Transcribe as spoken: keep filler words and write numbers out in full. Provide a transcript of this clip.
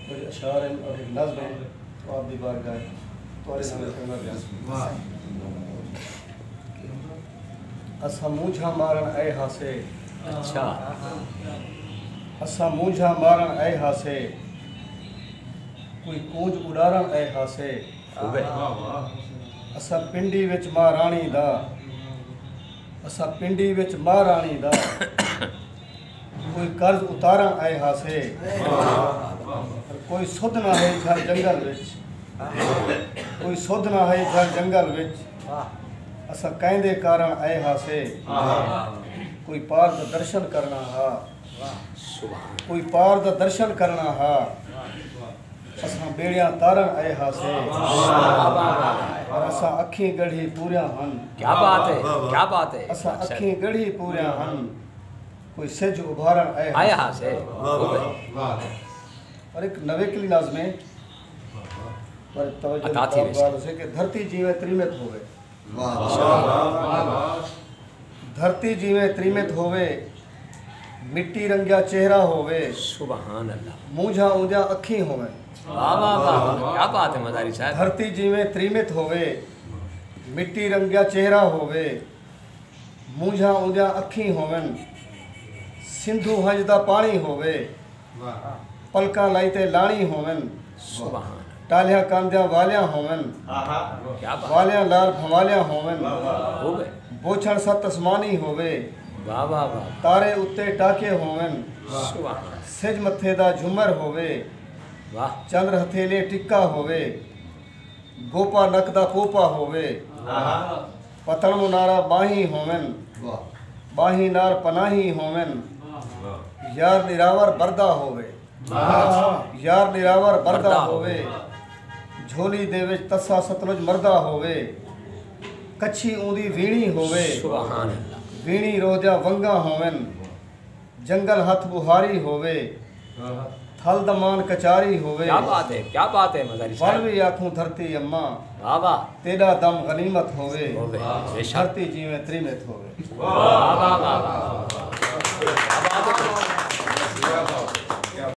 کجھ اشعار ہن اور ہک نظم ہے، تو آپ دی بارگاہ تہاݙے سامݨے کرݨا پیاں۔ اساں مونجھاں مارݨ آئے ہاسے۔ اچھا۔ اساں مونجھاں مارݨ آئے ہاسے، کوئی کونج اݙارݨ آئے ہاسے۔ خوب ہے۔ اساں پنڈی وچ ماں راݨی دا، اساں پنڈی وچ ماں راݨی دا کوئی قرض اتارݨ آئے ہاسے۔ پر کوئی سدھ نہ ہئی جھر جنگل وچ، کوئی سدھ نہ ہئی جھر جنگل وچ، اساں کائندے کارݨ آئے ہاسے۔ کوئی پار دا درشن کرݨا ہا، کوئی پار دا درشن کرݨا ہا، اساں ٻیڑیاں تارݨ آئے ہاسے۔ پر اساں اکھیں ڳڑھی پوریاں ہن۔ کیا بات ہے، کیا بات ہے۔ اساں اکھیں ڳڑھی پوریاں ہن، کوئی سجھ ابھارݨ آئے آئے ہاسے۔ ہاسے۔ اور ہک نویکلی نظم ہے، پر توجہ عطا تھی ویسی۔ ڳالھ ہے کہ دھرتی جیویں تریمت ہووے۔ واہ۔ دھرتی جیویں تریمت ہووے، مٹی رنگیا چہرہ ہووے۔ سبحان اللہ۔ مونجھاں اوندیاں اکھیں ہوون۔ واہ، واہ، واہ، واہ۔ کیا بات ہے مزاری صاحب۔ دھرتی جیویں تریمت ہووے، مٹی رنگیا چہرہ ہووے، مونجھاں اوندیاں اکھیں ہوون، سندھو ہنج دا پاݨی ہووے، واہ۔ پلکاں لائی تے لاݨی ہوون، سبحان۔ ٹالھیاں کاندیاں والیاں ہوون، آہا۔ کیا بات۔ والیاں لال بھنوالیاں ہوون، واہ، واہ۔ خوب ہے۔ بوچھݨ ست اسمانی ہووے، واہ، واہ، واہ۔ تارے اتے ٹاکے ہوون، سبحان۔ سجھ متھے دا جھمر ہووے، واہ۔ چندر ہتھیلے ٹکا ہووے، گوپا نک دا پوپا ہووے، آہا۔ پتݨ منارا ٻاہیں ہوون، واہ۔ ٻاہیں نال پناہیں ہوون، واہ۔ یار ݙیراور بردا ہووے، واہ۔ یار ݙیراور بردا بردا ہووے۔ ہووے۔ جھولی دے وچ تسا ستلج مردا ہووے، کچھی اوندی ویݨی ہووے، سبحان اللہ۔ ویݨی روہ دیاں ونگاں ہوون، جنگل ہتھ ٻوہاری ہووے، تھل دمان کچاری ہووے۔ کیا بات ہے، کیا بات ہے مزاری صاحب۔ ول وی آکھوں دھرتی اماں، واہ واہ۔ تیݙا دم غنیمت ہووے، ہووے، بے شک۔ دھرتی جیویں تریمت ہووے۔ واہ، واہ، واہ، واہ۔